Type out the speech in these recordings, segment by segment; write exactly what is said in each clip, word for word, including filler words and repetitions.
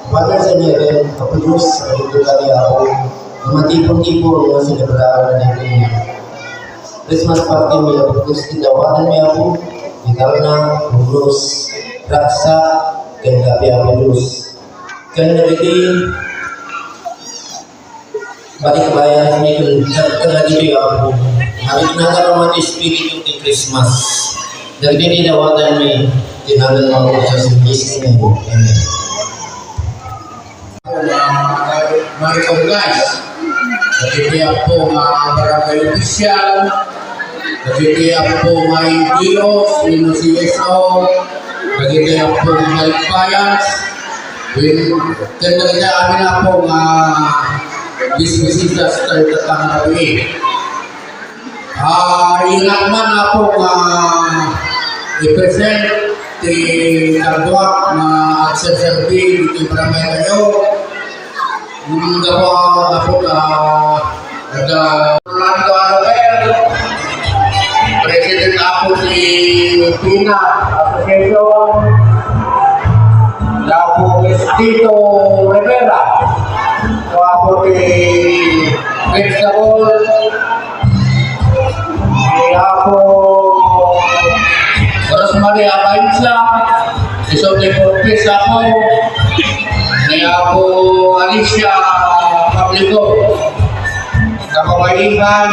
Father San Miguel, Apo Dios, pagdudulani, Apo, nga matipon-tipon nga selebrarami dagiti Christmas party mi, Apo Dios, ti dawatanmi, Apo, italna, pulos, raksa, ken kape, Apo Dios. Ken dagiti balikbayan mi ken dagiti, Apo, nga riknada met ti espiritu ti Christmas. Dagiti dawatanmi, ti nagan ni Apo Jesu-Cristo. Amen. Nga ma-recognize dagiti, Apo, nga barangay official, dagiti, Apo, nga N G Os, wenno C S O, dagiti, Apo, nga balikbayan, ken, ken dagiti amin, Apo, nga bisbisita tayo tattangarabi. Ah, inak man, Apo, nga i-present ti kadua nga agserserbi iti barangay tayo. Ngem gapu, Apo, ta, ta, Orlando Alaber, President, Apo, ti Pina Association, Apo Tito Rivera, Apo ti Principal, ni Apo Rosemary Abainsa, isu ti Porpis, Apo, ni Apo Alicia Pablico, kababaihan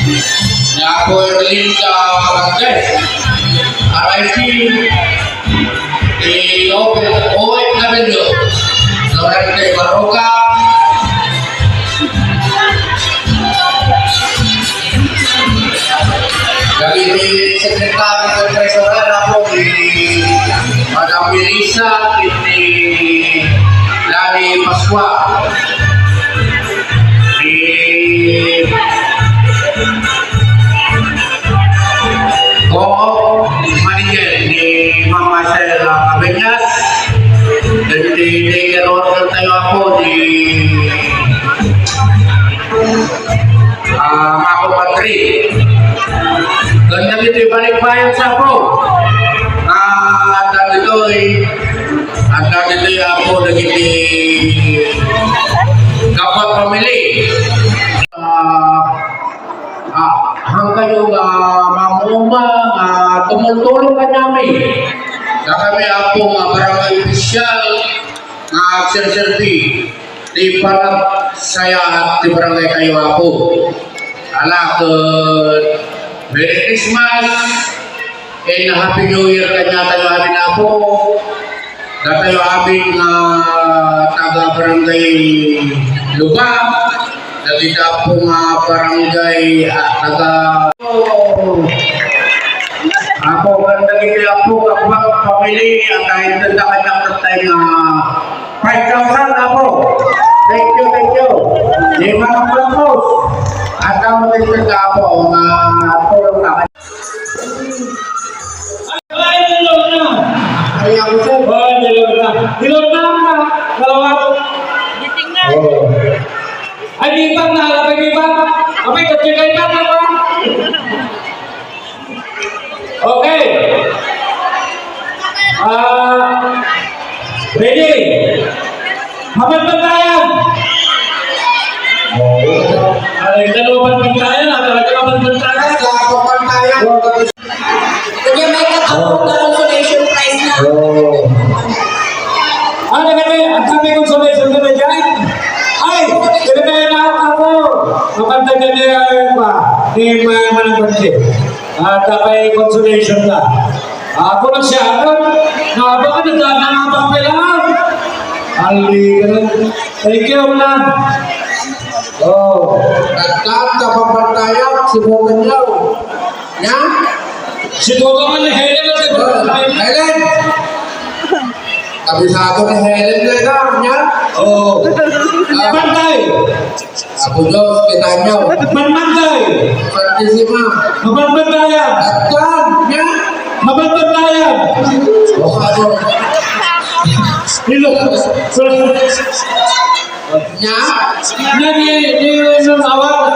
ni Apo Erlinda Valdez, R I C, ti O F W, Lorente Barroca, dagiti sekretary ken treasurer, Apo, ni Madam Melissa, ni Lani Pascua, ni Co-op manager ni Ma'am Marcel Cabeñas, ken ti daycare worker tayo, Apo, ni, ah, Mako Patri. Ken dagiti balikbayan, Apo, ah, adda ditoy, adda ditoy, Apo, dagiti Gapat family. Ah, Ah, hangkayo nga mamuma nga tumultulong kaniami. Dakami, Apo, nga barangay official nga agserserbi ti panagsayaat ti barangay tayo, Apo. Ala, ket Merry Christmas and Happy New Year kaniatayo amin, Apo. Datayo amin nga taga Barangay Luba, dagita, Apo, nga barangay, ah, taga, Apo, ken dagiti, Apo, nga family, at ay tanda kanyang tatay nga five thousand, Apo. Thank you, thank you. Di man ang pagpos. At ang mga tanda, Apo, nga tulong na Ay, nilog na. Ay, ako, sir. Oh, nilog na. Nilog na ang kalawat. Oo. Ay, di pa na, lapay, di pa. Apay, kapit kayo pa, di pa? Okay. Ah, ready? Mapagbantayan! Ay, ikaw, mapagbantayan, ah, talaga mapagbantayan. Sa mapagbantayan. Kaya may katapos na consolation prize na. Oo. Ah, nagkatay, ang sabi consolation na ba dyan? Ay, kaya na ako. Mapagbantayan niya pa. Ni ma-, manang kotse. Ah, tapay consolation na. Ako lang siya, ano? Nga ba ka nagdaan ng mga papel, ah? Ali ka na. Thank you, Ulan. Oh. Nagdaan ka papantayan, si Botanyaw. Nya? Si Botanyaw ni Helen, si Botanyaw. Helen! Kabisado ni Helen na ito, nya? Oh. Ah. Pantay! Apo Diyos, kita niyo. Manmantay! Santisima. Mapanpantayan! Dagdag, nya? Mapanpantayan! O, ano? Hello. Nya? Nya ni, ni, ni, awat.